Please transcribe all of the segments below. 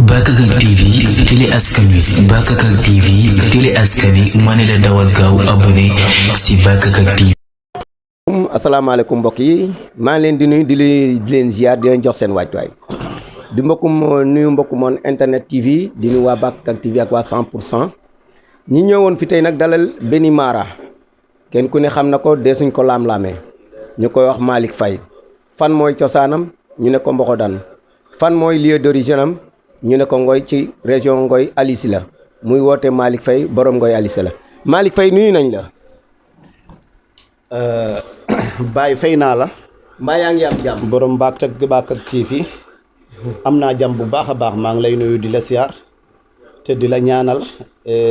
Bakakak TV télé askan wi Bakakak TV télé askan wi ma ne la dawal gaaw abonné si Bakakak TV. asalaamaaleykum mbokk yi maa ngi leen di nuyu di leen ziar di leen jox seen waajtaay di nuyu mbokku moon internet TV di nuyu waa Bakakak TV ak waa 100% ñi ñëwoon fi tey nag dalal Béni Mara kenn ku ne xam na ko dee suñ ko laam-laamee ñu koy wax Malick Faye fan mooy cosaanam ñu ne ko Mboxodan fan mooy lieu d'origine am ñu ne ko Ngoy ci région Ngoy Aliou Sylla muy woote Malick Faye borom Ngoy Aliou Sylla Malick Faye nuyu nañ la. Baye fay naa la. mbaa yaa ngi am jàmm. borom Bakakak TV am naa jàmm bu baax a baax maa ngi lay nuyu di la siyaar te di la ñaanal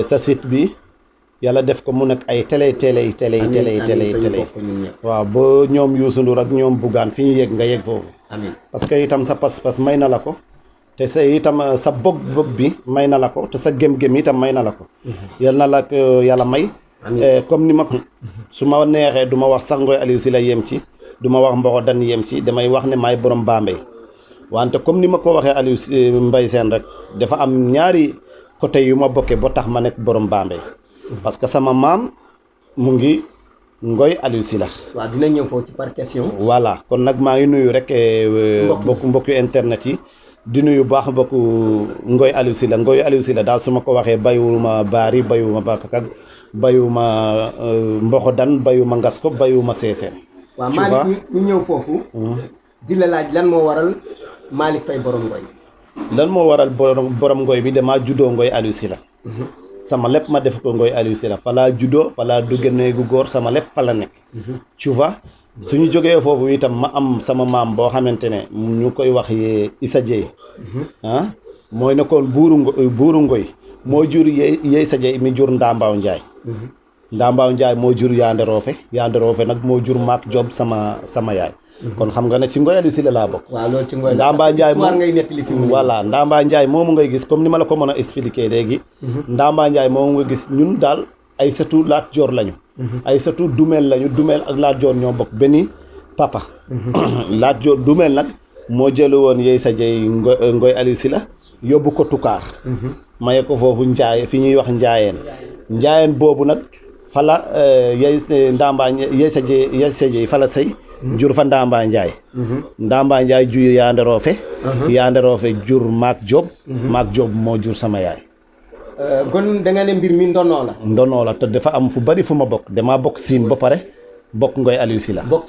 sa site bi yàlla def ko mu nekk ay télé waaw ba ñoom Youssou Ndour ak ñoom Bougane fi ñu yegg nga yegg foofu. amiin parce que itam sa pas-pas may na la ko te sa itam sa bëgg bi may na la ko te sa gém-gém itam may na la ko. yal na la ko yàlla may. comme ni ma ko su ma neexee du ma wax sax Ngoy Aliou Sylla yem ci du ma wax Mboxodan yem ci damay wax ne maay borom Bambey wante comme ni ma ko waxee Aliou Mbaye Sène rek dafa am ñaari côté yu ma bokkee ba tax ma nekk borom Bambey parce que sama maam mu ngi Ngoy Aliou Sylla. waaw dina ñëw foofu ci par question. voilà kon nag maa ngi nuyu rek mbokku internet yi di nuyu baax mbokku Ngoy Aliou Sylla Ngoy Aliou Sylla daal su ma ko waxee bayuma Bari bayuma Bakakak bayuma Mboxodan bayuma Ngasko bayuma Seeseen. waaw Malick ñu ñëw foofu. di la laaj lan moo waral Malick Faye borom Ngoy. lan moo waral borom Ngoy bi damaa juddoo Ngoy Aliou Sylla. sama lépp ma def ko Ngoy Aliou Sylla fa laa juddoo fa laa dugge néegu góor sama lépp fa la nekk. tu vois suñu jógee foofu itam ma am sama maam boo xamante ne ñu koy wax Issa Dieye. mooy nekkoon buuru Ngoy. moo jur yey sa jey mi jur Ndambaaw Njaay Ndambaaw Njaay moo jur Yande Roofe nag moo jur Maak Job sama yaay kon xam nga ne ci Ngoy Aliou Sylla laa bokk. waaw loolu ci Ngoy Ndambaaw Njaay moom ngay nettali fi mu voilà Ndambaaw Njaay moomu ngay gis comme ni ma la ko mën a expliquer léegi. Ndambaaw Njaay moomu nga gis ñun daal ay sëtu Laat Joor lañu. ay sëtu Dumeel lañu Dumeel ak Laat Joor ñoo bokk benn papa. Laat Joor Dumeel nag moo jëlu woon yey sa jey Ngoy Aliou Sylla yóbbu ko Tukaar. maye ko foofu Njaay fi ñuy wax Njaayeen boobu nag fala yey sa jey fala sëy jur fa Ndambaaw Njaay Ndambaaw Njaay jur Yande Roofe jur Maak Job Maak Job moo jur sama yaay. kon da nga ne mbir mi ndonoo la te dafa am fu bari fu ma bokk damaa bokk Siin ba pare bokk Ngoy Aliou Sylla bokk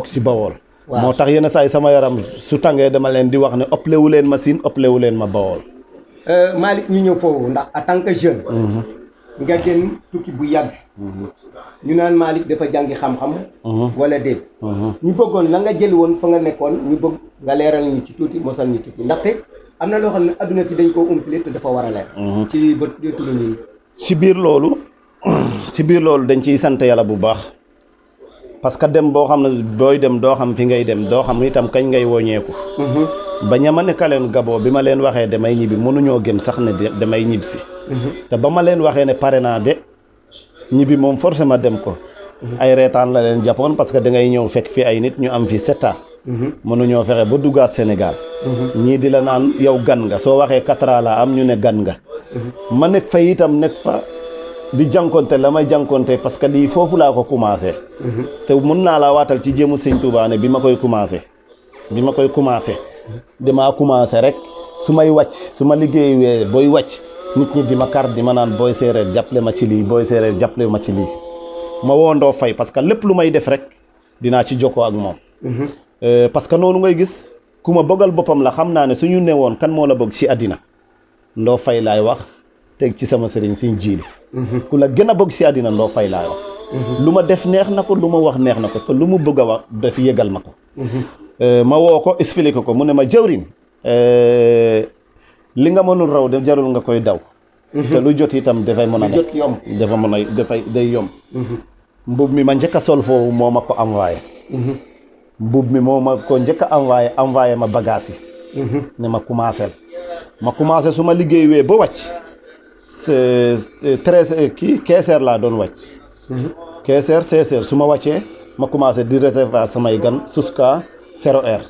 ci Bawol waaw moo tax yenn saa yi sama yaram su tàngee dama leen di wax ne ëpplewu leen ma Siin ëpplewu leen ma Bawol. Malick ñu ñëw foofu ndax en tant que jeune. nga génn tukki bu yàgg. ñu naan Malick dafa jàngi xam-xam. wala déet. ñu bëggoon la nga jël woon fa nga nekkoon ñu bëgg nga leeral ñu ci tuuti mosal ñu tuuti ndaxte am na loo xam ne adduna si dañ koo umpale te dafa war a leer. ci bët jotul nii. ci biir loolu dañ ciy sant yàlla bu baax parce que dem boo xam ne booy dem doo xam fi ngay dem doo xam itam kañ ngay woññeeku. ba ñama nekkaleen Gaboo bi ma leen waxee damay ñibbi mënuñoo gëm sax ne damay ñibbi si. te ba ma leen waxee ne pare naa de ñibbi moom forcément dem ko. ay reetaan la leen jàppoon parce que da ngay ñëw fekk fi ay nit ñu am fi 7 ans. mënuñoo fexe ba duggaat Sénégal. ñii di la naan yow gan nga soo waxee 4 ans la am ñu ne gan nga. ma nekk fa itam nekk fa di jànkonte la may jànkonte parce que lii foofu laa ko commencé. te mun naa laa waatal ci jéemu Sëñ Tuubaa ne bi ma koy commencé. damaa commencé rek su may wàcc su ma liggéeyee booy wàcc nit ñi di ma kar di ma naan booy séeréer jàppale ma ci lii booy séeréer jàppale ma ci lii ma woo Ndoo Fay parce que lépp lu may def rek dinaa ci jokkoo ak moom. parce que noonu ngay gis ku ma bëggal boppam la xam naa ne suñu newoon kan moo la bëgg ci àddina Ndoo Fay laay wax teg ci sama sëriñ Sëñ Jiili. ku la gën a bëgg ci àddina Ndoo Fay laay wax. lu ma def neex na ko lu ma wax neex na ko te lu mu bëgg a wax daf yëgal ma ko. ma woo ko expliqué ko mu ne ma jawrin li nga mënul raw de jarul nga koy daw. te lu jot itam dafay mën a nekk dafa mën a day yomb. mbub mi ma njëkk a sol foofu moo ma ko envoyé. mbub mi moo ma ko njëkk a envoyé ma bagage yi. ne ma commencé su ma liggéey wee ba wàcc. 15 heures laa doon wàcc. 15 heures 16 heures su ma wàccee ma commencé di réserver samay gan jusqu'à 0R.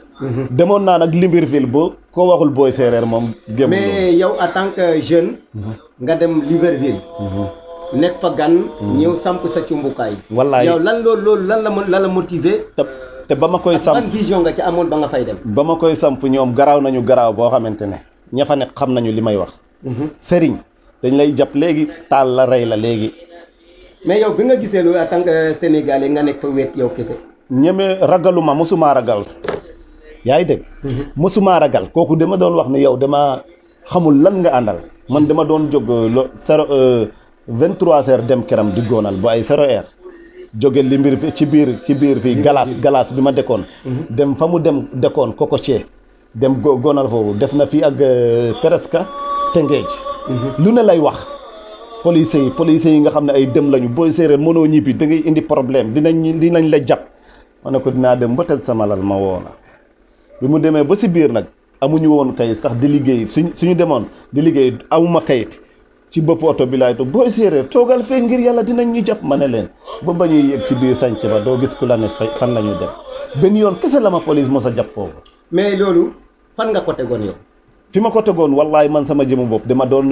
demoon naa nag Libreville ba koo waxul booy séeréer moom. gémm mais yow en tant que jeune. nga dem Libreville. nekk fa gan. ñëw samp sa cumbukaay. wallaay yow loolu lan la motiver. te ba ma koy samp ban vision nga ci amoon ba nga fay dem. ba ma koy samp ñoom garaaw nañu garaaw boo xamante ne ña fa nekk xam nañu li may wax. sëriñ dañ lay jàpp léegi taal la rey la léegi. mais yow bi nga gisee loolu en tant que sénégalais nga nekk fa wet yow kese. ñeme ragaluma mosuma ragal. yaa ngi dégg. mosuma ragal kooku dama doon wax ne yow dama xamul lan nga àndal man dama doon jóg 23h dem këram di góonal ba ay 0h. jóge li mbir fi ci biir fii galas bi ma dëkkoon. dem fa mu dem dëkkoon Kokotié dem góonal foofu def na fii ak presque Tëngéej. lu ne lay wax. police yi nga xam ne ay dem lañu booy séeréer mënoo ñibbi da ngay indi problème dinañ la jàpp. ma ne ko dinaa dem ba tëdd sama lal ma woo la bi mu demee ba si biir nag amuñu woon kayit sax di liggéey suñu demoon di liggéey amuma kayit ci bopp oto bi laay to booy séeréer toogal fee ngir yàlla dinañ ñu jàpp ma ne leen ba ñuy yëg ci biir sànc ba doo gis ku la ne fan la ñu dem benn yoon kese la ma police mos a jàpp foofu. mais loolu fan nga ko tegoon yow. fi ma ko tegoon wallaay man sama jëmu bopp dama doon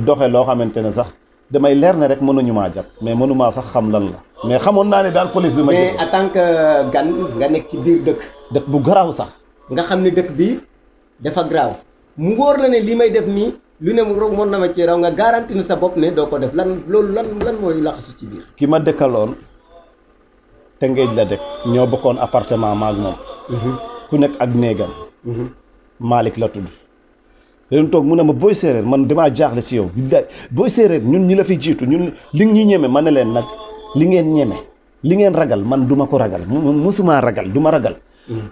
doxe loo xamante ne sax damay leer ne rek mënuñu maa jàpp mais mënumaa sax xam lan la mais xamoon naa ne daal police bi ma mais en tant que gan nga nekk ci biir dëkk bu garaaw sax nga xam ne dëkk bi dafa garaaw mu wóor la ne li may def nii lu ne mu roog mën na ma ci raw nga garanti na sa bopp ne doo ko def lan mooy laxasu ci biir. ki ma dëkkaloon Tëngéej la dëkk ñoo bokkoon appartement maag moom. ku nekk ak néegam. Malick la tudd. leen toog mu ne ma booy séeréer man damaa jaaxle si yow billaay booy séeréer ñun ñi la fi jiitu ñun li ñu ñeme ma ne leen nag li ngeen ñeme li ngeen ragal man duma ko ragal musuma ragal duma ragal.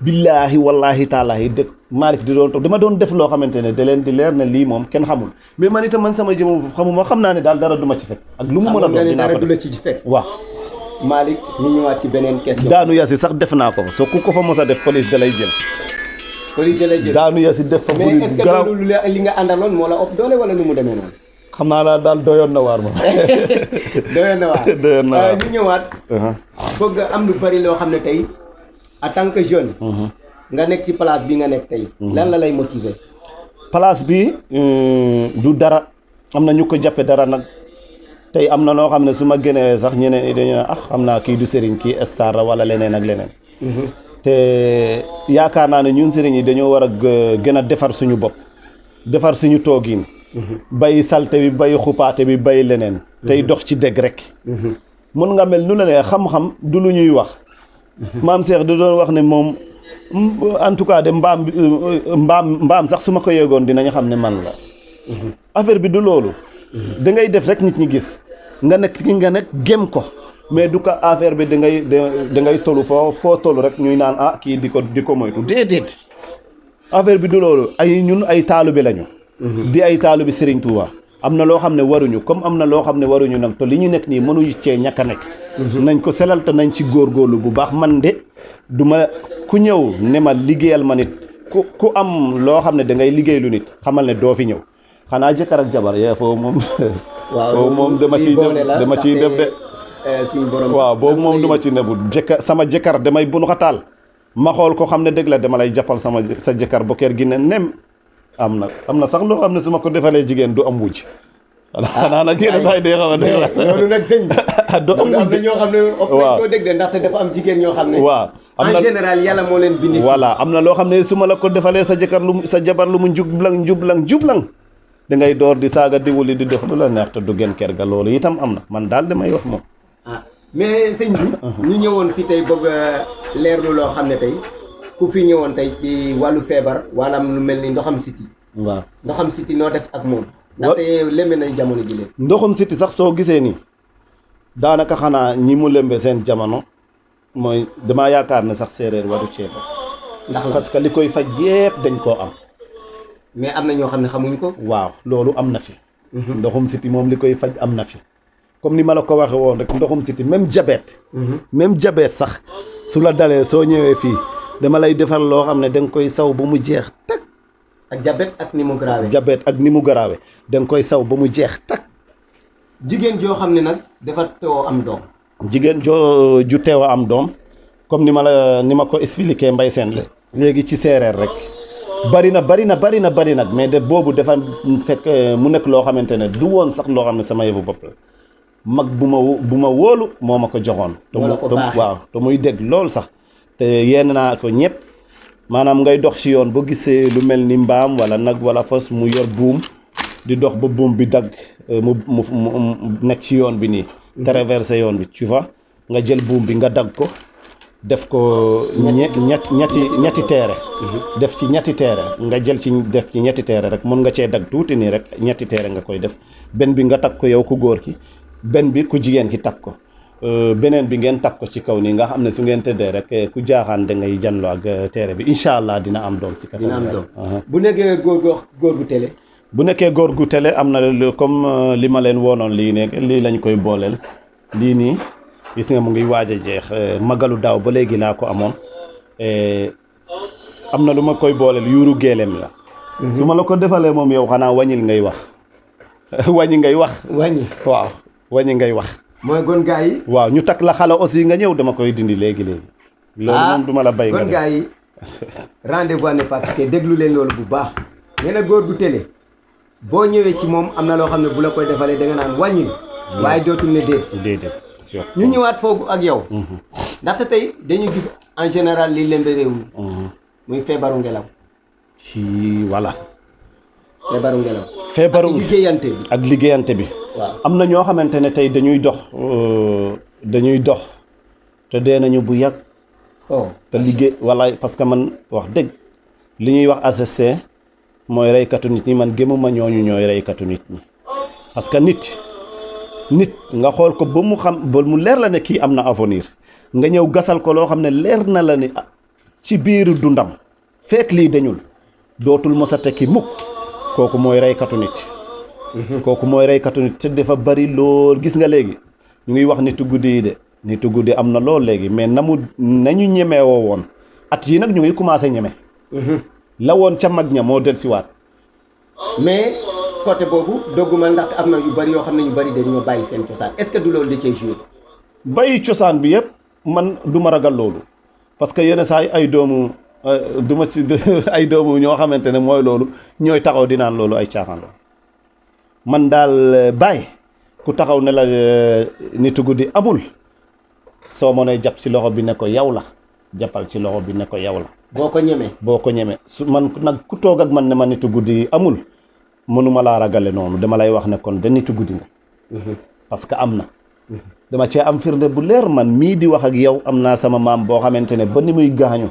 billaahi wallaahi taalaahi dëkk Malick di doon toog dama doon def loo xamante ne da leen di leer ne lii moom kenn xamul mais man itam man sama jëmm xamuma xam naa ne daal dara duma ci fekk ak lu mu mën a doon dinaa ko dara du la ci fekk. waaw Malick ñu ñëwaat ci beneen question. daanu yasi sax def naa ko fa soo ku ko fa mos a def police da lay jël si. police da lay jël daanu yasi def fa. mais est-ce que loolu li nga àndaloon moo la ëpp doole wala nu mu demee noonu. xam naa daal doyoon na waar moom. doyoon na waar doyoon na waar ñu ñëwaat. bëgg am lu bari loo xam ne tey en tant que jeune. nga nekk ci place bi nga nekk tey. lan la lay motiver. place bi du dara am na ñu ko jàppe dara nag tey am na noo xam ne su ma génnee sax ñeneen ñi dañu ne xam naa kii du sëriñ kii star la wala leneen ak leneen. te yaakaar naa ne ñun sëriñ yi dañoo war a gën a defar suñu bopp defar suñu toogin. bay salte bi bay xupaate bi bay leneen. tey dox ci dëgg rek. mun nga mel nu la ne xam-xam du lu ñuy wax. maam Cheikh da doon wax ne moom en tout cas de mbaam sax su ma ko yéegoon dinañ xam ne man la. affaire bi du loolu. da ngay def rek nit ñi gis nga nekk gém ko mais du ko affaire bi da ngay tollu foo tollu rek ñuy naan kii di ko moytu déedéet. affaire bi du loolu ñun ay taalibe lañu. di ay taalibe Serigne Touba am na loo xam ne waruñu comme am na loo xam ne waruñu nag te li ñu nekk nii mënuñu cee ñàkk a nekk. nañ ko selal te nañ ci góorgóorlu bu baax man de du ma ku ñëw ne ma liggéeyal ma nit ku am loo xam ne da ngay liggéey lu nit xamal ne doo fi ñëw xanaa jëkkër ak jabar yee foofu moom. waaw moom dama ciy def de. suñu borom waaw boobu moom duma ci nebu sama jëkkër damay bunu xataal ma xool ko xam ne dëgg la dama lay jàppal sa jëkkër ba kër gi ne nem am na sax loo xam ne su ma ko defalee jigéen du am wujj. xanaa nag yéen a saa yi day xaw a dégg la loolu nag sëñ bi. du am na ñoo xam ne. waaw doo dégg de ndaxte dafa am jigéen ñoo xam ne. waaw en général yàlla moo leen bindi. voilà am na loo xam ne su ma la ko defalee sa jëkkër sa jabar lu mu njublang da ngay door di saaga di wuli di def lu la neex te du gën kër ga loolu itam am na man daal damay wax moom. mais sëñ bi. ñu ñëwoon fi tey bëgg leerlu loo xam ne tey ku fi ñëwoon tey ci wàllu feebar wala lu mel ni ndoxam siti. waaw ndoxam siti noo def ak moom. ndaxte lembe nañ jamono ji leen. ndoxum siti sax soo gisee nii daanaka xanaa ñi mu lembe seen jamono mooy damaa yaakaar ne sax séeréer waru ceeba. ndax la parce que li koy faj yépp dañ koo am. mais am na ñoo xam ne xamuñ ko. waaw loolu am na fi. ndoxum siti moom li koy faj am na fi. comme ni ma la ko waxee woon rek ndoxum siti même diabète. même diabète sax su la dalee soo ñëwee fii dama lay defar loo xam ne da nga koy saw ba mu jeex tak. ak diabète ak ni mu garaawee. diabète ak ni mu garaawee da nga koy saw ba mu jeex tak. jigéen joo xam ne nag dafa teewoo am doom. jigéen ju teew a am doom comme ni ma ko expliqué mbay seen la léegi ci séeréer rek bari na mais de boobu dafa fekk mu nekk loo xamante ne du woon sax loo xam ne sama yëfu bopp la mag bu ma wóolu moo ma ko joxoon waaw te muy dégg loolu sax te yenn naa ko ñëpp maanaam ngay dox ci yoon boo gisee lu mel ni mbaam wala nag wala fas mu yor buum di dox ba buum bi dagg mu nekk ci yoon bi nii traversé yoon bi tu vois nga jël buum bi nga dagg ko def ko ñetti teere def ci ñetti teere nga jël ci def ci ñetti teere rek mun nga cee dagg tuuti nii rek ñetti teere nga koy def benn bi nga takk ko yow ku góor ki benn bi ku jigéen ki takk ko beneen bi ngeen takk ko ci kaw nii nga xam ne su ngeen tëddee rek ku jaaxaan da ngay janloo ak teere bi incha allah dina am doom si kat dina am doom bu nekkee góor gu télé bu nekkee góor gu télé am na comme li ma leen woonoon lii nekk lii lañ koy booleel lii nii gis nga mu ngi waaj a jeex magalu daaw ba léegi laa ko amoon am na lu ma koy booleel yuuru géelem la su ma la ko defalee moom yow xanaa wàññil ngay wax wàññi ngay wax waaw wàññi ngay wax mooy gon gaa yi waaw ñu takk la xala aussi nga ñëw dama koy dindi léegi loolu moom duma la bay gon gaa yi rendez-vous n'est pas pris déglu leen loolu bu baax nee na góor gu télé boo ñëwee ci moom am na loo xam ne bu la koy defalee da nga naan wàññil waaye dootul ne déedéet ñu ñëwaat foofu ak yow ndaxte tey dañuy gis en général li lembe réew mi muy feebaru ngelaw ci voilà feebaru ngelaw ak liggéeyante bi waaw am na ñoo xamante ne tey dañuy dox te dee nañu bu yàgg te liggéey wala parce que man wax dëgg li ñuy wax ACC mooy reykatu nit ñi man gëmuma ñooñu ñooy reykatu nit ñi parce que nit nga xool ko ba mu xam ba mu leer la ne kii am na avenir nga ñëw gasal ko loo xam ne leer na la ne ci biiru dundam fekk lii dañul dootul mos a tekki mukk kooku mooy reykatu nit te dafa bari lool gis nga léegi ñu ngi wax nitu guddi yi de nitu guddi am na lool léegi mais nañu ñemewoo woon at yi nag ñu ngi commencé ñeme la woon ca mag ña moo dellusiwaat mais côté boobu dogguma ndaxte am na yu bari yoo xam ne ñu bari dañoo bàyyi seen cosaan est-ce que du loolu da cee joué bàyyi cosaan bi yëpp man du ma ragal loolu parce que yenn saa yi ay doomu ay doomu ñoo xamante ne mooy loolu ñooy taxaw di naan loolu ay caaxaan la man daal bàyyi ku taxaw ne la nitu guddi amul soo mënee jàpp ci loxo bi ne ko yow la jàppal ci loxo bi ne ko yow la boo ko ñemee su man nag ku toog ak man ne ma nitu guddi amul mënuma laa ragale noonu dama lay wax ne kon de nitu guddi nga parce que am na dama cee am firnde bu leer man mii di wax ak yow am naa sama maam boo xamante ne ba ni muy gaañu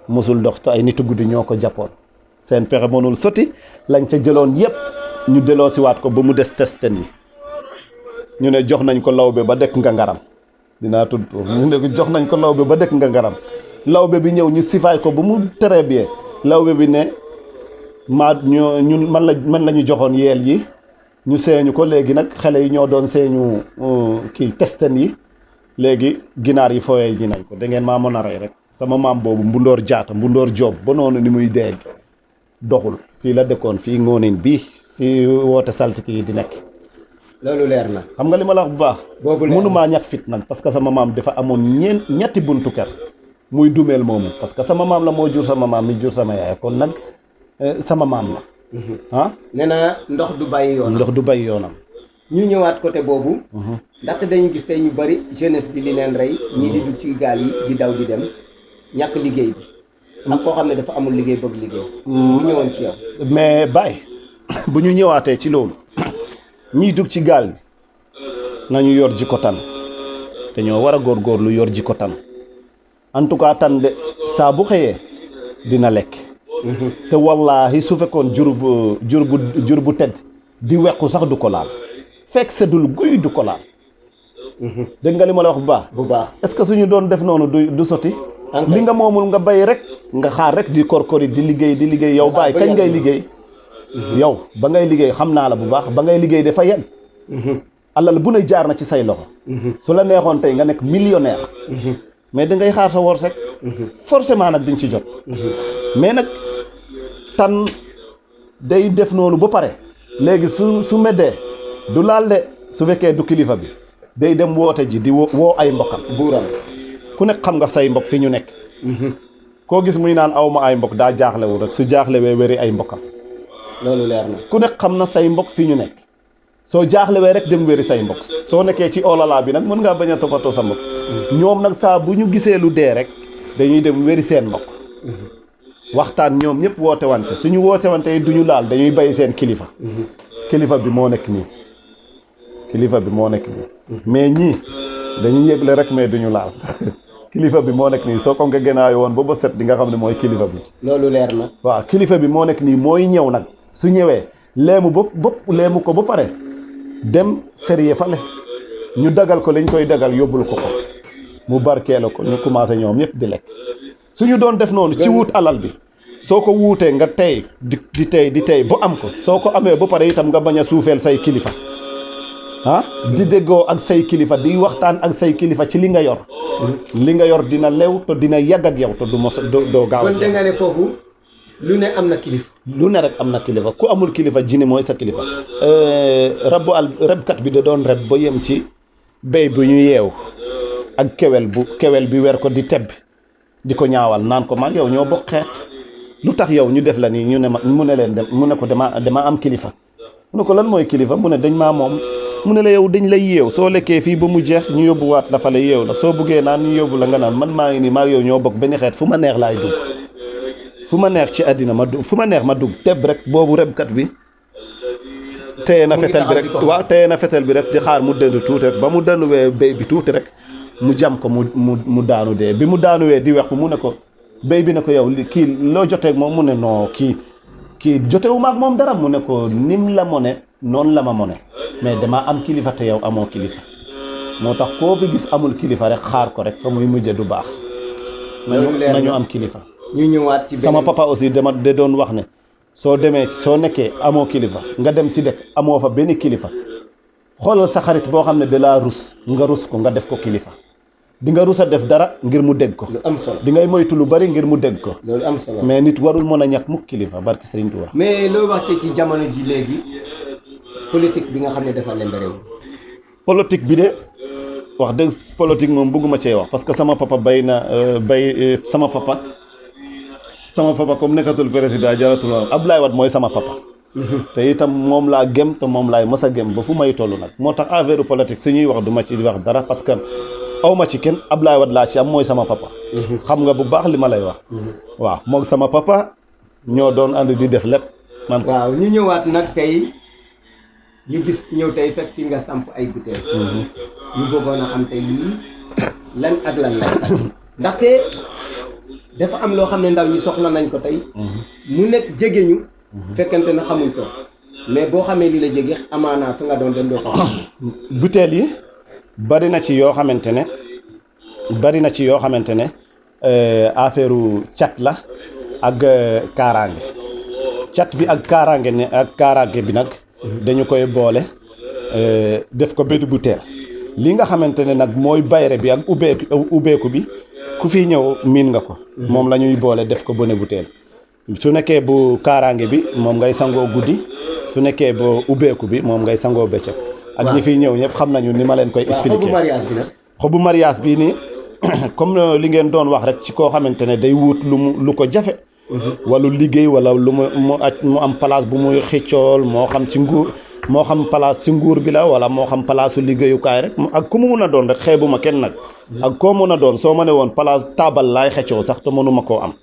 mosul dox te ay nitu guddi ñoo ko jàppoon seen pexe mënul sotti lañ ca jëloon yépp ñu delloo siwaat ko ba mu des testen yi ñu ne jox nañ ko lawbe ba dëkk nga ngaram dinaa tudd ñu ne jox nañ ko lawbe ba dëkk nga ngaram lawbe bi ñëw ñu sifaay ko ba mu très bien lawbe bi ne ñun man la ñu joxoon yeel yi ñu seeñu ko léegi nag xale yi ñoo doon seeñu kii testen yi léegi ginaar yi fooyee ji nañ ko da ngeen maa mën a rey rek sama maam boobu mbundoor jaata mbundoor joob ba noonu ni muy dégg doxul fii la dëkkoon fii ngoonin bii fii woote saltiki yi di nekk loolu leer na xam nga li ma la wax bu baax mënumaa ñàkk fit nag parce que sama maam dafa amoon ñetti buntu kër muy dumeel moomu parce que sama maam la moo jur sama maam mi jur sama yaay kon nag sama maam la nee na ndox du bàyyi yoonam ñu ñëwaat côté boobu ndaxte dañu gis tey ñu bari jeunesse bi li leen rey ñii di dugg ci gaal yi di daw di dem ñàkk liggéey bi ak koo xam ne dafa amul liggéey bëgg liggéey bu ñëwoon ci yow mais Baye bu ñu ñëwaatee ci loolu ñiy dugg ci gaal bi nañu yor jikko tan te ñoo war a góorgóorlu yor jikko tan en tout cas tan de saa bu xëyee dina lekk te wallaahi su fekkoon jur bu tedd di wequ sax du ko laal fekk seddul guy du ko laal dégg nga li ma la wax bu baax est-ce que suñu doon def noonu du sotti li nga moomul nga bay rek nga xaar rek di korkori di liggéey yow Baye kañ ngay liggéey yow ba ngay liggéey xam naa la bu baax ba ngay liggéey dafa yem alal bu ne jaar na ci say loxo su la neexoon tey nga nekk millionnaire mais da ngay xaar sa wor rek forcément nag diñ ci jot mais nag tan day def noonu ba pare léegi su meddee du laal de su fekkee du kilifa bi day dem woote ji di woo ay mbokkam buuram ku nekk xam nga say mbokk fi ñu nekk koo gis muy naan aw ma ay mbokk daa jaaxlewul rek su jaaxlewee wéri ay mbokkam loolu leer na. ku nekk xam na say mbokk fi ñu nekk soo jaaxlewee rek dem wéri say mbokk soo nekkee ci olala bi nag mën ngaa bañ a toppatoo sa mbokk ñoom nag saa bu ñu gisee lu dee rek dañuy dem wéri seen mbokk waxtaan ñoom ñëpp woote wante suñu woote wante du ñu laal dañuy bàyyi seen kilifa kilifa bi moo nekk nii kilifa bi moo nekk nii mais ñii dañuy yëgle rek mais duñu laal kilifa bi moo nekk nii soo ko nga gënaay woon ba set di nga xam ne mooy kilifa bi loolu leer na. waaw kilifa bi moo nekk nii mooy ñëw nag su ñëwee leemu bopp leemu ko ba pare dem sérieux fale ñu dagal ko lañ koy dagal yóbbul ko mu barkeela ko ñu commencé ñoom ñëpp di lekk suñu doon def noonu ci wut alal bi soo ko wuutee nga tey di tey bu am ko soo ko amee ba pare itam nga bañ a suufeel say kilifa di déggoo ak say kilifa di waxtaan ak say kilifa ci li nga yor dina lew te dina yàgg ak yow te du mos doo gaaw kon da nga ne foofu lu ne am na kilifa. lu ne rek am na kilifa ku amul kilifa jini mooy sa kilifa rebkat bi da doon reb ba yem ci béy bu ñu yeew ak kewel bi wer ko di tebb di ko ñaawal naan ko man yow ñoo bokk xeet lu tax yow ñu def la nii ñu ne mu ne leen dem mu ne ko dama am kilifa mu ne ko lan mooy kilifa mu ne dañ maa moom mu ne la yow dañ lay yeew soo lekkee fii ba mu jeex ñu yóbbuwaat la fa la yeew la soo buggee naan ñu yóbbu la nga naan man maa ngi nii maa yow ñoo bokk benn xeet fu ma neex laay dugg fu ma neex ci àddina ma dugg fu ma neex ma dugg teb rek boobu rebkat bi téye na fetel bi rek waaw téye na fetel bi rek di xaar mu dënd tuuti rek ba mu dënduwee béy bi tuuti rek mu jam ko mu daanu dee bi mu daanuwee di wex mu ne ko béy bi ne ko yow kii loo joteeg moom mu ne non kii jotewu maag moom dara mu ne ko nim la mone noonu la ma mone mais damaa am kilifa te yow amoo kilifa moo tax koo fi gis amul kilifa rek xaar ko rek fa muy mujje du baax nañu am kilifa ñu ñëwaat ci sama papa aussi de doon wax ne soo demee soo nekkee amoo kilifa nga dem si dëkk amoo fa benn kilifa xoolal sa xarit boo xam ne da laa rus nga rus ko nga def ko kilifa di nga rus a def dara ngir mu dégg ko lu am solo di ngay moytu lu bari ngir mu dégg ko loolu am solo mais nit warul mën a ñàkk mukk kilifa barki Serigne Touba mais loo wax ci jamono ji léegi politique bi nga xam ne dafa lembe réew politique bi de wax dëgg politique moom bëgguma cee wax parce que sama papa sama papa comme nekkatul président jaratul Abdoulaye Wade mooy sama papa te itam moom laa gëm te moom laay mës a gëm ba fu may toll nag moo tax affaire politique su ñuy wax du ma ci wax dara parce que aw ma ci kenn Abdoulaye Wade laa ci am mooy sama papa xam nga bu baax li ma lay wax waaw moom sama papa ñoo doon ànd di def lépp man waaw ñu ñëwaat nag tey ñu gis ñëw tey fekk fi nga samp ay butéel ñu bëggoon a xam tey yii lan ak lan lay sax ndaxte dafa am loo xam ne ndaw ñi soxla nañ ko tey mu nekk jege ñu fekkente na xamuñ ko mais boo xamee li la jege amaanaa fi nga doon dem doo ko butéel yi bari na ci yoo xamante ne affaire cat la ak kaaraange cat bi ak kaaraange bi nag dañu koy boole def ko benn butéel li nga xamante ne nag mooy bayre bi ak ubbeeku bi ku fi ñëw miin nga ko moom la ñuy boole def ko bone butéel su nekkee bu kaaraange bi moom ngay sangoo guddi su nekkee bu ubbeeku bi moom ngay sangoo bëccëg ak ñi fiy ñëw ñëpp xam nañu ni ma leen koy expliquer xobu mariage bi nii comme li ngeen doon wax rek ci koo xamante ne day wut lu ko jafe wala liggéey wala lu mu am place bu muy xiccool moo xam ci nguur moo xam place ci nguur bi la wala moo xam place su liggéeyukaay rek ak ku mu mun a doon rek xeebuma kenn nag ak koo mun a doon soo ma ne woon place taabal laay xeccoo sax te mënuma koo am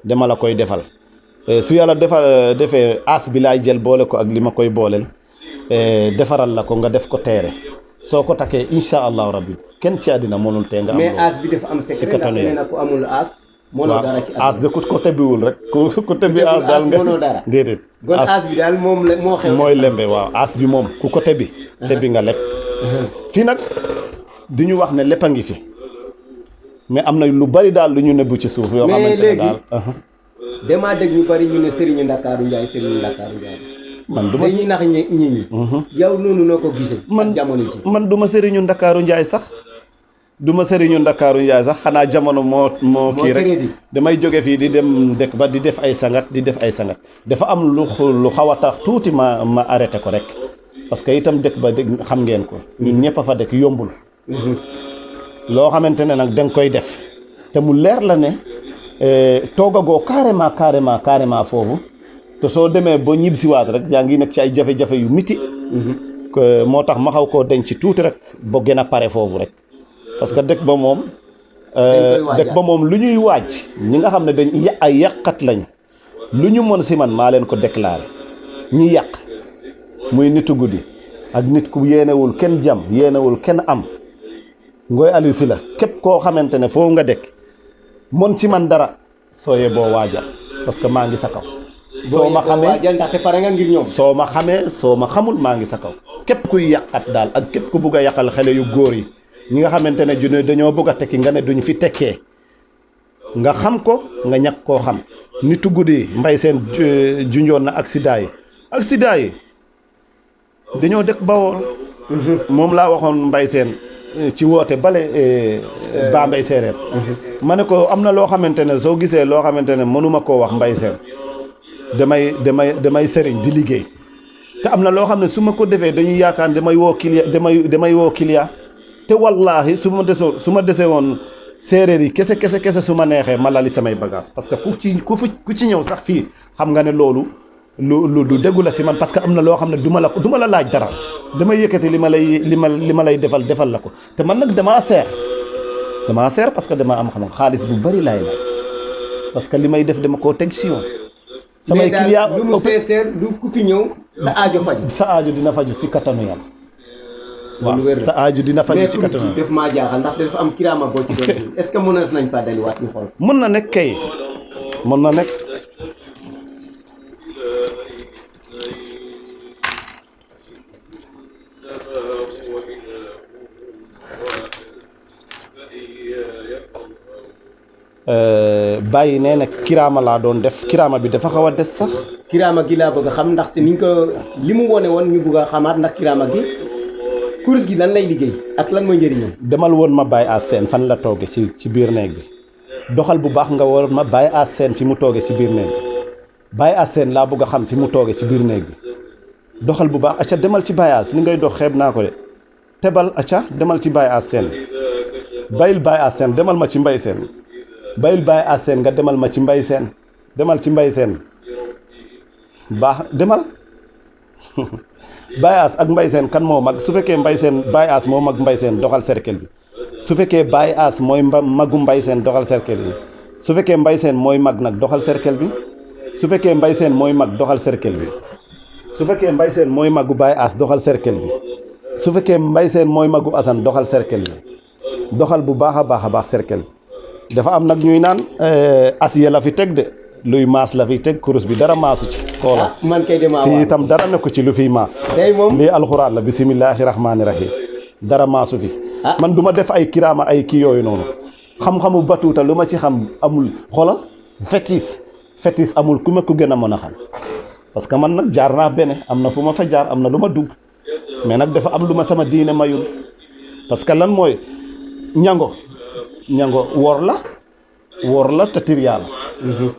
dama la koy defal su yàlla defee as bi laay jël boole ko ak li ma koy booleel defaral la ko nga def ko teere soo ko takkee incha allahu rabbi kenn ci àddina mënul tee nga am mais as bi dafa am secret ndax nee na ku amul as mënoo dara ci as de ko tebbiwul rek ku tebbi as daal nga mënoo dara déedéet kon as bi daal moom moo xew mooy lembe waaw as bi moom ku ko tebbi nga lepp fii nag di ñu wax ne lépp a ngi fi mais am na lu bari daal lu ñu nëbbu ci suuf yoo xamante ne daal damaa dégg ñu bari ñu ne Serigne Ndakaaru Ndiaye man du ma dañuy nax ñi yow noonu noo ko gisee man jamono ji man du ma Serigne Ndakaaru Ndiaye sax xanaa jamono moo kii rek damay jóge fii di dem dëkk ba di def ay sangat dafa am lu xaw a tax tuuti ma arrêté ko rek parce que itam dëkk ba xam ngeen ko ñun ñëpp a fa dëkk yombul loo xamante ne nag danga koy def te mu leer la ne toogagoo carrément foofu te soo demee ba ñibbisiwaat rek yaa ngi nekk ci ay jafe-jafe yu miti moo tax ma xaw koo denc tuuti rek ba gën a pare foofu rek parce que dëkk ba moom lu ñuy waaj ñi nga xam ne dañ ay yàqat lañ lu ñu mën si man maa leen ko déclaré ñi yàq muy nitu guddi ak nit ku yéenewul kenn jam yéenewul kenn am Ngoye Aliou Sylla képp koo xamante ne foofu nga dëkk mën ci man dara sooyee boo waajal parce que maa ngi sa kaw soo ma xamee ndaxte pare nga ngir ñoom soo ma xamee soo ma xamul maa ngi sa kaw képp kuy yàqat daal ak képp ku bugg a yàqal xale yu góor yi ñi nga xamante ne junne dañoo bëgg a tekki nga ne duñ fi tekkee nga xam ko nga ñàkk koo xam nitu guddi mbay seen junjoon na accident yi dañoo dëkk Bawol moom laa waxoon mbay seen ci woote bale ba mbay séeréer ma ne ko am na loo xamante ne soo gisee loo xamante ne mënuma koo wax mbay seen damay sëriñ di liggéey te am na loo xam ne su ma ko defee dañuy yaakaar damay woo client te wallaahi su ma desee woon séeréer yi kese su ma neexee ma lali samay bagage parce que ku ci ñëw sax fii xam nga ne loolu lu déggu la si man parce que am na loo xam ne du ma la laaj dara damay yëkkati li ma lay defal la ko te man nag damaa seer parce que damaa am xam xaalis bu bari laay laaj parce que li may def dama koo teg si yoon samay client lu mu seer lu ku fi ñëw sa aajo dina faju si kattanu yàlla waaw sa aajo dina faju ci kattanu def maa jaaxal ndax dafa am kiraama boo ci doon est-ce que mën nañ faa daliwaat ñu xool mën na nekk kay mën na nekk bàyyi nee na kiraama laa doon def kiraama bi dafa xaw a des sax kiraama gi laa bëgg a xam ndaxte niñ ko li mu wone woon ñu bëgg a xamaat ndax kiraama gi kurus gi lan lay liggéey ak lan mooy njëriñam demal woon ma Baye Ass Sène fan la tooge ci biir néeg bi doxal bu baax nga woon ma Baye Ass Sène fi mu tooge ci biir néeg bi Baye Ass Sène laa bëgg a xam fi mu tooge ci biir néeg bi doxal bu baax acca demal ci Baye Ass li ngay dox xeeb naa ko de tebal acca demal ci Baye Ass Sène bayil Baye Ass Sène demal ma ci Mbay Sène bayil Baye Ass Sène nga demal ma ci Mbay Sène demal ci Mbay Sène baax demal Baye Ass ak Mbay Sène kan moo mag su fekkee Mbay Sène Baye Ass moo mag Mbay Sène doxal cercle bi su fekkee Baye Ass mooy magu Mbay Sène doxal cercle bi su fekkee Mbay Sène mooy mag nag doxal cercle bi su fekkee Mbay Sène mooy mag doxal cercle bi su fekkee Mbay Sène mooy magu Baye Ass doxal cercle bi su fekkee Mbay Sène mooy magu Assane doxal cercle bi doxal bu baax a baax cercle bi dafa am nag ñuy naan asiya la fi teg de luy maas la fiy teg kurus bi dara maasu ci xoola man kay demaa fii itam dara nekku ci lu fiy maas tey moom lii alxuraan la bisimillahi rahmaani rahim dara maasu fi man du ma def ay kiraama ay kii yooyu noonu xam-xamu batuuta lu ma ci xam amul xoolal fétis amul ku ma ko gën a mën a xam parce que man nag jaar naa bene am na fu ma fa jaar am na lu ma dugg mais nag dafa am lu ma sama diine mayul parce que lan mooy ñango wor la te tir yàlla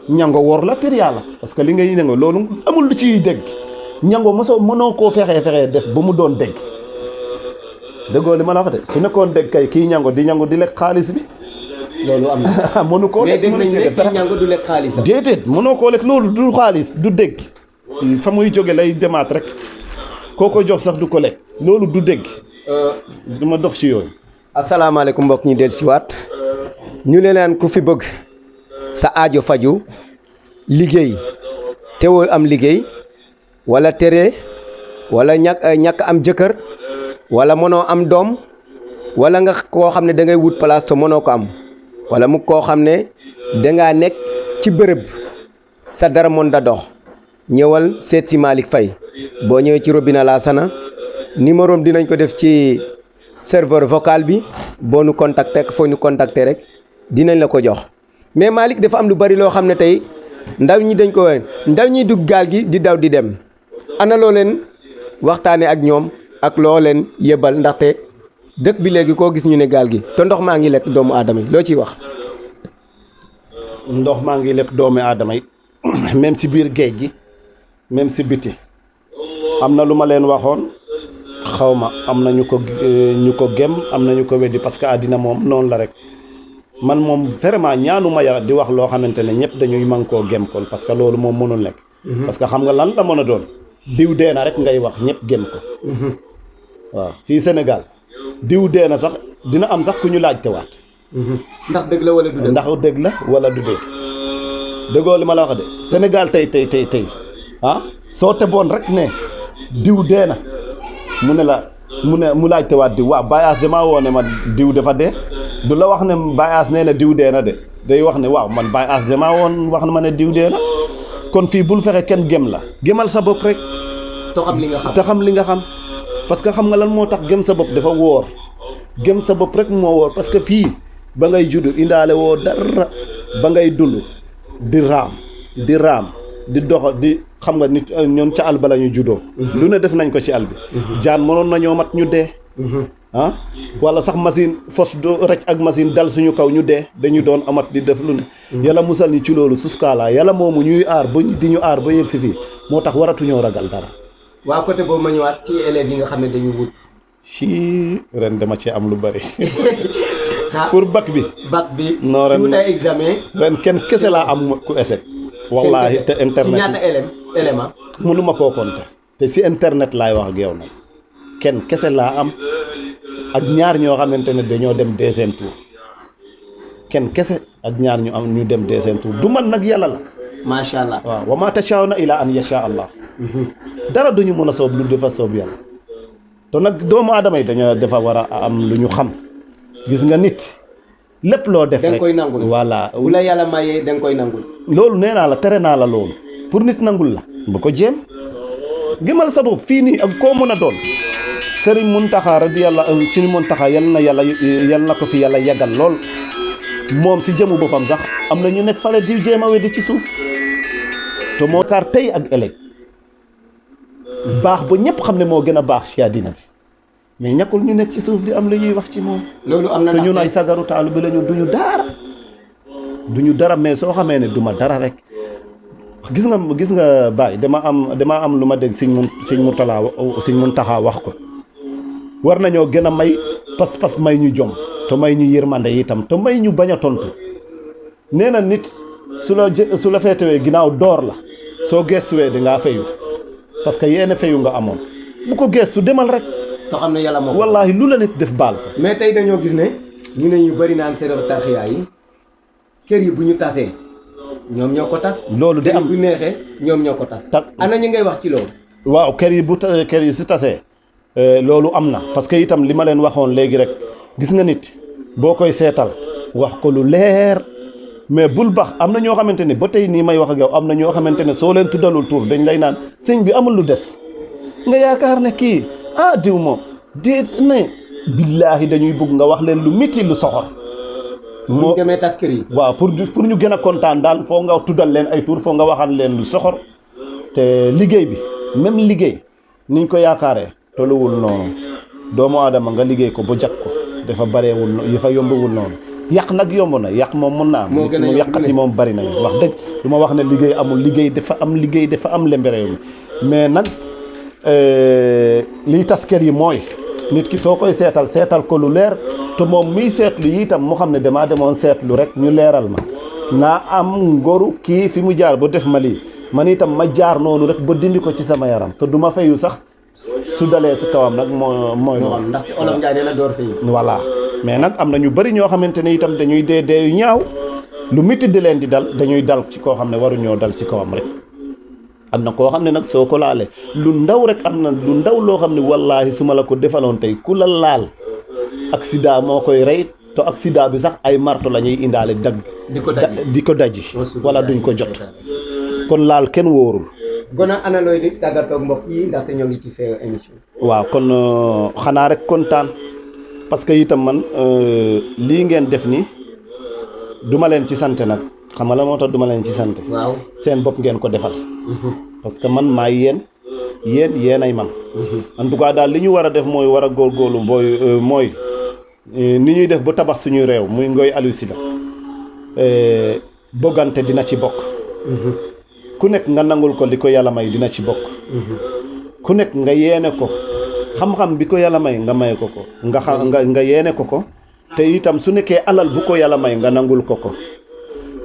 ñango wor la tir yàlla parce que li ngay ñango loolu amul lu ciy dégg ñango mënoo koo fexee def ba mu doon dégg déggoo li ma la wax de su nekkoon dégg kay kii ñango di lekk xaalis bi loolu am na mënu koo lekk mais dégg nañ ne kii ñango du lekk xaalis déedéet mënoo koo lekk loolu du xaalis du dégg fa muy jóge lay demaat rek koo ko jox sax du ko lekk loolu du dégg du ma dox ci yooyu asalaamaaleykum mbokk ñi del siwaat ñu leen ku fi bëgg sa aajo faju liggéey teewoo am liggéey wala tere wala ñàkk am jëkkër wala mënoo am doom wala nga koo xam ne da ngay wut place te mënoo ko am wala mu koo xam ne dangaa nekk ci bërëb sa dara mën da dox ñëwal seet si Malick Faye boo ñëwee ci robinet Lassana numéro am dinañ ko def ci serveur vocal bi boo nu contacté foo ñu contacté rek dinañ la ko jox mais Malick dafa am lu bari loo xam ne tey ndaw ñi dañ ko ndaw ñi dugg gaal gi di daw di dem ana loo leen waxtaane ak ñoom ak loo leen yëbal ndaxte dëkk bi léegi koo gis ñu ne gaal gi te ndox maa ngi lekk doomu aadama yi loo ciy wax. ndox maa ngi lekk doomu aadama yi même si biir géej gi même si biti am na lu ma leen waxoon xaw ma am na ñu ko gém am na ñu ko weddi parce que àddina moom noonu la rek man moom vraiment ñaanuma yàlla di wax loo xamante ne ñëpp dañuy man koo gém ko parce que loolu moom mënul nekk parce que xam nga lan la mën a doon diw dee na rek ngay wax ñëpp gém ko waaw fii Sénégal diw dee na sax dina am sax ku ñu laaj tewaat ndax dëgg la wala du dëgg ndax dëgg la wala du dëgg dëggoo li ma la wax de Sénégal tey ah soo teboon rek ne diw dee na mu ne la mu laaj tewaat diw waaw Baye Ass damaa woo ne ma diw dafa dee du la wax ne Baye Ass nee na diw dee na de day wax ne waaw man Baye Ass damaa woon wax na ma ne diw dee na kon fii bul fexe kenn gém la gémal sa bopp rek te xam li nga xam te xam li nga xam parce que xam nga lan moo tax gém sa bopp dafa wóor gém sa bopp rek moo wóor parce que fii ba ngay juddu indaale woo dara ba ngay dund di raam di dox di xam nga nit ñoon ca àll ba la ñu juddoo lu ne def nañ ko ci àll bi jaan mënoon nañoo mat ñu dee ah wala sax machine fos do rec ak machine dal suñu kaw ñu dee dañu doon amat di def lu ne yàlla musal ñi ci loolu suskaala yàlla moomu ñuy aar ba di ñu aar ba yegg si fii moo tax waratuñoo ragal dara waa côté boobu ma ñëwaat ci élèves yi nga xam ne dañu wut ci ren dama ci am lu bari pour bac bi non ren wut ay examen ren kenn kese laa am ku échec wallahi te internet ci ñaata élément mënuma koo compter te si internet laay wax ak yow nag kenn kese laa am ak ñaar ñoo xamante ne dañoo dem deuxième tour kenn kese ak ñaar ñu am ñu dem deuxième tour du man nag yàlla la macha allah waaw wa ma tashaa'una ila an yasha allah dara duñu mën a soob lu dafa soob yàlla te nag doomu aadama yi dañoo dafa war a am lu ñu xam gis nga nit lépp loo def rek da nga koy nangul voilà bu la yàlla mayee da nga koy nangul loolu nee naa la tere naa la loolu pour nit nangul la bu ko jéem gëmal sa bopp fii nii ak koo mën a doon Serigne Mountakha radiyallahu Serigne Mountakha yal na ko fi yàlla yàggal lool moom si jëmu boppam sax am na ñu nekk fale di jéem a weddi ci suuf te moo kaar tey ak ëllëg baax ba ñëpp xam ne moo gën a baax ci àddina bi mais ñàkkul ñu nekk ci suuf di am lu ñuy wax ci moom loolu am na te ñun ay sagaru taalu bi lañu duñu dara mais soo xamee ne duma dara rek gis nga Baye dama am lu ma dégg Sëñ Mountakha wax ko war nañoo gën a may pas-pas may ñu jom te may ñu yërmande itam te may ñu bañ a tontu nee na nit su la feetewee ginnaaw door la soo gestuwee di ngaa fayu parce que yéen fayu nga amoon bu ko gestu demal rek te xam ne yàlla moo ko wallaahi lu la nit def baal ko mais tey dañoo gis ne ñu ne ñu bëri naan Hizbut Tarqiyyah yi kër yi bu ñu tasee ñoom ñoo ko tas loolu di am bu neexee ñoom ñoo ko tas ana ñu ngay wax ci loolu waaw kër yi su tasee loolu am na parce que itam li ma leen waxoon léegi rek gis nga nit boo koy seetal wax ko lu leer mais bul bax am na ñoo xamante ne ba tey nii may wax ak yow am na ñoo xamante ne soo leen tuddalul tur dañ lay naan sëñ bi amul lu des nga yaakaar ne kii diw moom déet ne billaahi dañuy bugg nga wax leen lu métti lu soxor moo demee tas kër yi waaw pour ñu gën a kontaan daal foo nga tuddal leen ay tur foo nga waxal leen lu soxor te liggéey bi même liggéey niñ ko yaakaaree tolluwul noonu doomu aadama nga liggéey ko ba jag ko dafa bareewul yi fa yombawul noonu yàq nag yomb na yàq moom mën naa am moom yàqat yi moom bari nañu wax dëgg du ma wax ne liggéey amul liggéey dafa am lembereew mi mais nag liy tas kër yi mooy nit ki soo koy seetal ko lu leer te moom miy seetlu yi itam mu xam ne damaa demoon seetlu rek ñu leeral ma naa am ngoru kii fi mu jaar ba def ma lii man itam ma jaar noonu rek ba dindi ko ci sama yaram te du ma fayu sax su dalee si kawam nag mooy loolu ndax olof Njaay nee na door fayu voilà mais nag am na ñu bëri ñoo xamante ne itam dañuy dee yu ñaaw lu métti di leen di dal dañuy dal ci koo xam ne waruñoo dal si kawam rek am na koo xam ne nag soo ko laalee lu ndaw rek am na lu ndaw loo xam ne wallaahi su ma la ko defaloon tey ku la laal accident moo koy rey te accident bi sax ay marto la ñuy indaale di ko daji wala duñ ko jot kon laal kenn wóorul gona ana looy di tàggatoog mbokk yi ndaxte ñoo ngi ci fee émission waaw kon xanaa rek kontaan parce que itam man lii ngeen def ni duma leen ci sant nag xam nga la moo tax duma leen ci sant waaw seen bopp ngeen ko defal parce que man maay yéen ay man en tout cas daal li ñu war a def mooy war a góorgóorlu mooy ni ñuy def ba tabax suñuy réew muy Ngoye Aliou Sylla boggante dina ci bokk ku nekk nga nangul ko li ko yàlla may dina ci bokk ku nekk nga yéene ko xam-xam bi ko yàlla may nga may ko nga yéene ko te itam su nekkee alal bu ko yàlla may nga nangul ko ko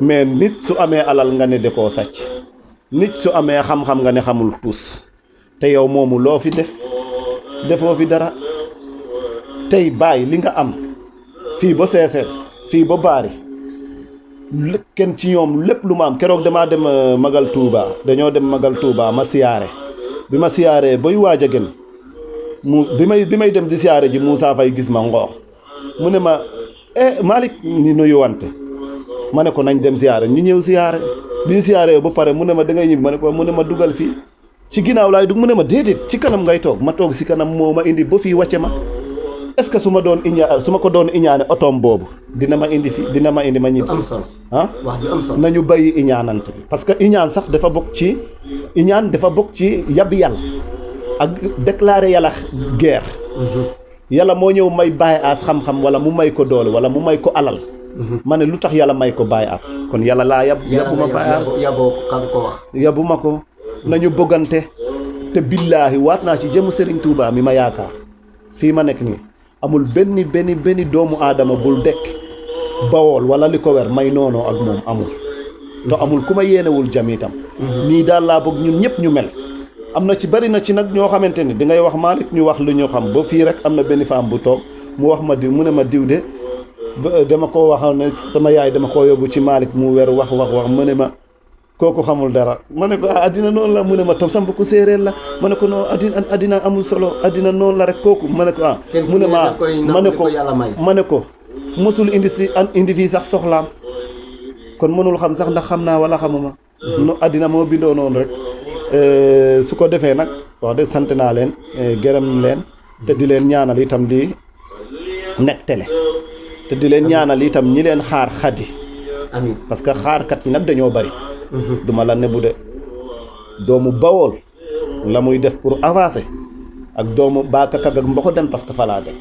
mais nit su amee alal nga ne da koo sàcc nit su amee xam-xam nga ne xamul tuus te yow moomu loo fi defoo fi dara tey bàyyi li nga am fii ba Seeseer fii ba Baari kenn ci ñoom lépp lu ma am keroog damaa dem Magal Touba dañoo dem Magal Touba ma siyaare bi ma siyaaree bay waaj a gën bi may dem di siyaare ji Moussa Faye gis ma ngoox mu ne ma Malick ñu nuyu wante ma ne ko nañ dem siyaare ñu ñëw siyaare bi ñu siyaaree ba pare mu ne ma da ngay ñibbi ma ne ko mu ne ma dugal fii ci ginnaaw laay dugg mu ne ma déedéet ci kanam ngay toog ma toog si kanam moo ma indi ba fii wàcce ma est-ce que su ma ko doon iñaane otoom boobu dina ma indi ma ñib si wax ju am solo nañu bàyyi iñaanante bi parce que iñaan sax dafa bokk ci yabbi yàlla ak déclarer yàlla guerre yàlla moo ñëw may Baye Ass xam-xam wala mu may ko doole wala mu may ko alal ma ne lu tax yàlla may ko Baye Ass kon yàlla laa yabuma Baye Ass yabuma ko nañu bëggante te billaahi waat naa ci jëmu Serigne Touba mi ma yaakaar fii ma nekk nii amul benn doomu aadama bul dekk Bawol wala li ko wer may noonoo ak moom amul te amul ku ma yéenewul jam itam nii daal laa bëgg ñun ñëpp ñu mel am na ci bari na ci nag ñoo xamante ni di ngay wax Malick ñu wax lu ñu xam ba fii rek am na benn femme bu toog mu wax ma diw mu ne ma diw de dama ko waxoon ne sama yaay dama ko yóbbu ci Malick mu wer wax mu ne ma kooku xamul dara ma ne ko addina noonu la mu ne ma tom sam bu ko séeréer la ma ne ko non addina amul solo addina noonu la rek kooku ma ne ko mu ne ma ne ko mosul indi fii sax soxlaam kon mënul xam sax ndax xam naa wala xamuma no addina moo bindoo noonu rek su ko defee nag wax de sant naa leen gërëm leen te di leen ñaanal itam di nekk télé te di leen ñaanal itam ñi leen xaar xadi amiin parce que xaarkat yi nag dañoo bari duma la nebu de doomu Bawol la muy def pour avancer ak doomu Mbakakak ak Mboxodan parce que falaa dem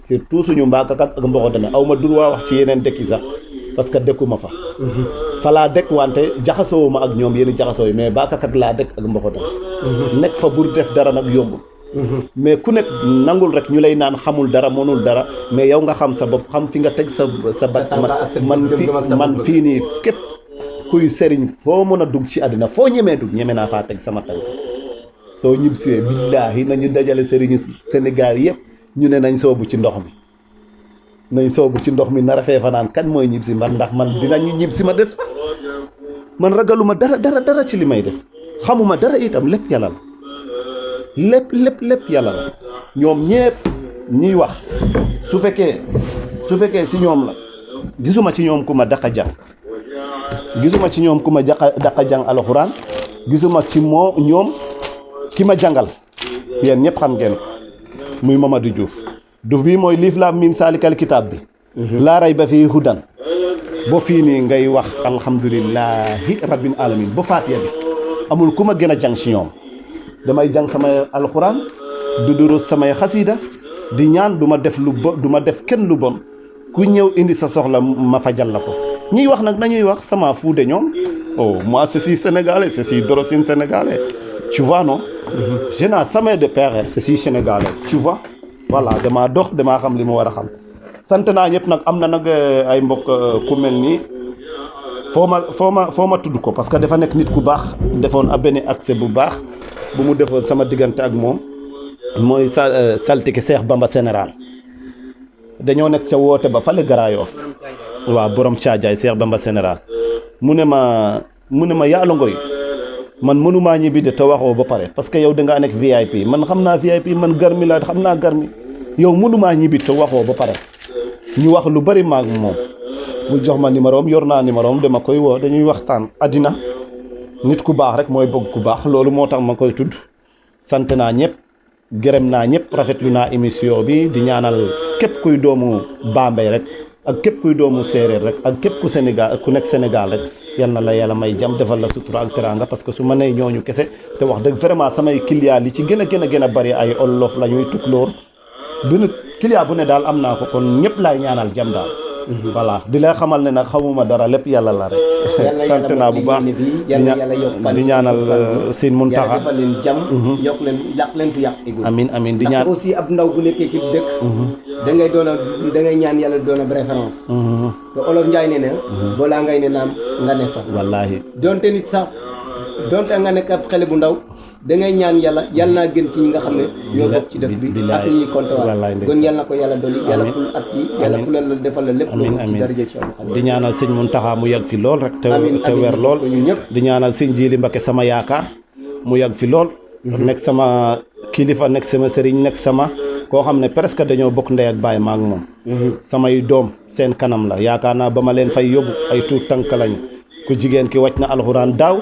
surtout suñu Mbakakak ak Mboxodan aw ma droit wax ci yeneen dëkk yi sax parce que dëkkuma fa falaa dëkk wante jaxasoo ma ak ñoom yéen jaxasoo yi mais Mbakakak laa dëkk ak Mboxodan nekk fa bur def dara nag yombul mais ku nekk nangul rek ñu lay naan xamul dara mënul dara mais yow nga xam sa bopp xam fi nga teg sa bat man fii nii képp kuy sëriñ foo mën a dugg ci àddina foo ñemee dugg ñeme naa faa teg sama tànk soo ñib siwee billaahi nañu dajale sëriñu Sénégal yëpp ñu ne nañ soobu ci ndox mi nar a fee fanaan kan mooy ñib si ndax man dinañu ñib si ma des fa man ragaluma dara ci li may def xamuma dara itam lépp yàlla la lépp yàlla la ñoom ñëpp ñiy wax su fekkee si ñoom la gisuma ci ñoom ku ma daq a jàng gisuma ci ñoom ku ma daq jàng alxuraan gisuma ci ñoom ki ma jàngal yéen ñëpp xam ngeen ko muy Mamadou Diouf du bii mooy liif laam miim saalikal kitaab bi laa ray ba fii hudan ba fii nii ngay wax alhamdulillahi rabbil alamin ba faatiya bi amul ku ma gën a jàng ci ñoom damay jàng samay alxuraan du durus samay xasiida di ñaan du ma def kenn lu bon ku ñëw indi sa soxla ma fajal la ko ñiy wax nag nañuy wax sama fuude ñoom moi je suis sénégalais je suis d'origine sénégalais tu vois non je n'ai jamais de père je suis sénégalais tu vois voilà damaa xam li ma war a xam sant naa ñëpp nag am na nag ay mbokk ku mel nii foo ma tudd ko parce que dafa nekk nit ku baax defoon a benn accès bu baax bu mu defoon sama diggante ak moom mooy saltike Cheikh Bamba général dañoo nekk ca woote ba fale Garaayof waaw borom caajaay Cheikh Bamba général mu ne ma Yàlla Ngoy man mënumaa ñibbi de te waxoo ba pare parce que yow dangaa nekk VIP man xam naa VIP man garmi laa xam naa garmi yow mënumaa ñibbi te waxoo ba pare ñu wax lu bari maag moom mu jox ma numéro am yor naa numéro am dama koy woo dañuy waxtaan àddina nit ku baax rek mooy bëgg ku baax loolu moo tax ma koy tudd sant naa ñëpp gërëm naa ñëpp rafetlu naa émission bi di ñaanal képp kuy doomu Bambey rek ak képp kuy doomu séeréer rek ak képp ku nekk Sénégal rek yal na la yàlla may jàmm defal la sutura ak teranga parce que su ma nee ñooñu kese te wax dëgg vraiment samay client li ci gën a bari ay olof la ñuy tukulóor benn client bu ne daal am naa ko kon ñëpp laay ñaanal jàmm daal voilà di lay xamal ne nag xamuma dara lépp yàlla la rek sant naa bu baax di ñaanal Sëñ Muntaxa defal leen jàmm yokk leen yàq leen fi yàq égul amiin di ñaan aussi ab ndaw bu nekkee ci dëkk da ngay ñaan yàlla doon ab référence te olof Njaay ne balaa ngay ne naam nga ne fa wallaahi donte nit sax donte nga nekk ab xale bu ndaw da ngay ñaan yàlla naa gën ci ñi nga xam ne ñoo bokk ci dëkk bi ak ñi compté waat kon yàlla na ko yàlla dolli yàlla ful at yi yàlla fulal la defal la lépp loo ci daraja ci am di ñaanal Sëñ Muntaxa mu yàgg fi lool rek te weer lool di ñaanal Sëñ Jili Mbakke sama yaakaar mu yàgg fi lool nekk sama kilifa nekk sama sëriñ nekk sama koo xam ne presque dañoo bokk ndey ak baay maak moom samay doom seen kanam la yaakaar naa ba ma leen fay yóbbu ay tuut tànk lañu ku jigéen ki wàcc na alxuraan daaw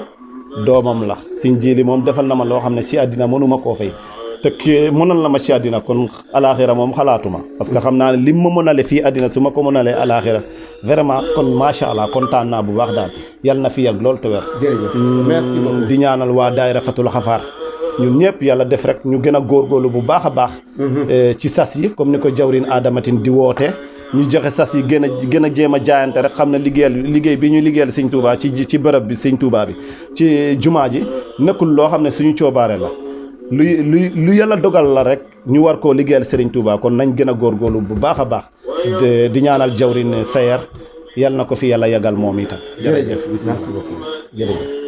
doomam la Sëñ Jili moom defal na ma loo xam ne si àddina mënuma koo fay te kii mënal na ma si àddina kon alaxira moom xalaatuma parce que xam naa ne lim ma mënale fii àddina su ma ko mënalee alaxira vraiment kon macha allah kontaan naa bu baax daal yal na fi yàgg lool te wér. jërëjëf merci beaucoup di ñaanal waa daayira Fatul Xafaar ñun ñëpp yàlla def rek ñu gën a góorgóorlu bu baax a baax ci sas yi comme ni ko jawrin Adamatin di woote ñu joxe sas yi gën a jéem a jaayante rek xam ne liggéey bi ñu liggéeyal Sëñ Tuubaa ci bërëb bi Sëñ Tuubaa bi ci jumaa ji nekkul loo xam ne suñu coobaare la lu yàlla dogal la rek ñu war koo liggéeyal Sëriñ Tuubaa kon nañ gën a góorgóorlu bu baax a baax di ñaanal jawrin Sayer yàlla na ko fi yàlla yagal moom itam jërëjëf merci beaucoup jërëjëf